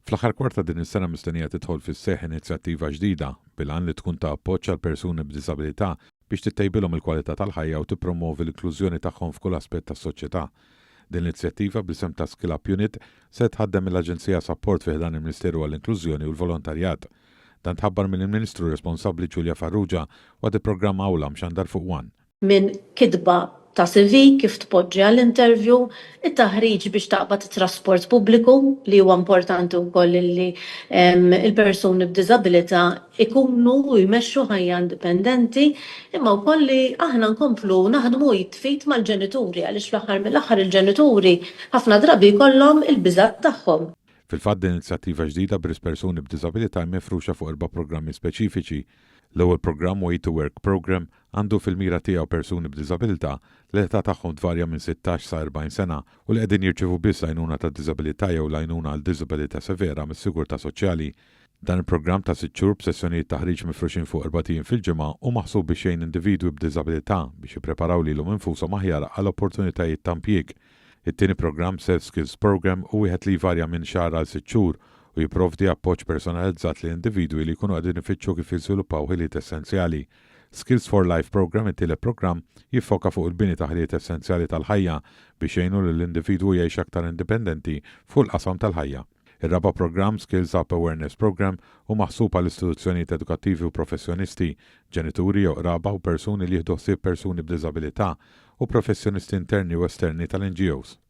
Fl-aħħar kwart ta' din is-sena mistennija tidħol fis-seħħ inizjattiva ġdida bil-għan li tkun ta' appoġġ għal persuni b'diżabilità biex tittejbilhom il-kwalità tal-ħajja u tippromwovi l-inklużjoni tagħhom f'kull aspett tas-soċjetà. Din l-inizjattiva bl-isem ta' Skill Up Unit se tħaddem mill-Aġenzija Sapport fi ħdan il-Ministeru għall-Inklużjoni u l-Volontarjat. Dan tħabbar mill-Ministru responsabbli Julia Farrugia waqt il-programm Awla mxandar fuq one. Minn kitba ta' CV, kif tpoġġi għal interview, it-taħriġ biex taqbad it-trasport pubbliku li huwa importanti wkoll li l-persuni b'diżabilità ikunu u jmexxu ħajja indipendenti, imma wkoll li aħna nkomplu naħdmu id f'id mal-ġenituri għaliex fl-aħħar mill-aħħar il-ġenituri ħafna drabi jkollhom il-biżgħat tagħhom. Fil-fatt din l-inizjattiva ġdida b'risq persuni b'diżabilità hi mifruxa fuq erba' programmi speċifiċi. L-ewwel programm Way to Work Programme għandu fil-mira tiegħu persuni b'diżabilità li l-età tagħhom tvarja minn 16 sa 40 sena u li qegħdin jirċievu biss l-għajnuna tad-diżabilità jew l-għajnuna għal diżabilità severa mis-sigurtà soċjali. Dan il-programm ta' sitt xhur b'sessjonijiet taħriġ mifruxin fuq erbat ijiem fil-ġimgħa hu maħsub biex jgħin individwi b'diżabilità biex jippreparaw lilhom infushom aħjar għal opportunitajiet ta' impjieg. It-tieni programm, Self Skills Programme, hu wieħed li jvarja minn xahar għal sitt xhur u jipprovdi appoġġ personalizzat lil individwi li jkunu qegħdin ifittxu kif jiżviluppaw ħiliet essenzjali. Skills for Life Programme, it-tielet programm, jiffoka fuq il-bini ta' ħiliet essenzjali tal-ħajja biex jgħinu lill-individwu jgħix aktar indipendenti f'kull qasam tal-ħajja. Ir-raba' programm, Skills Up Awareness Programme, hu maħsub għal istituzzjonijiet edukattivi u professjonisti, ġenituri jew qraba u persuni li jieħdu ħsieb persuni b'diżabilità, u professjonisti interni u esterni tal-NGOs.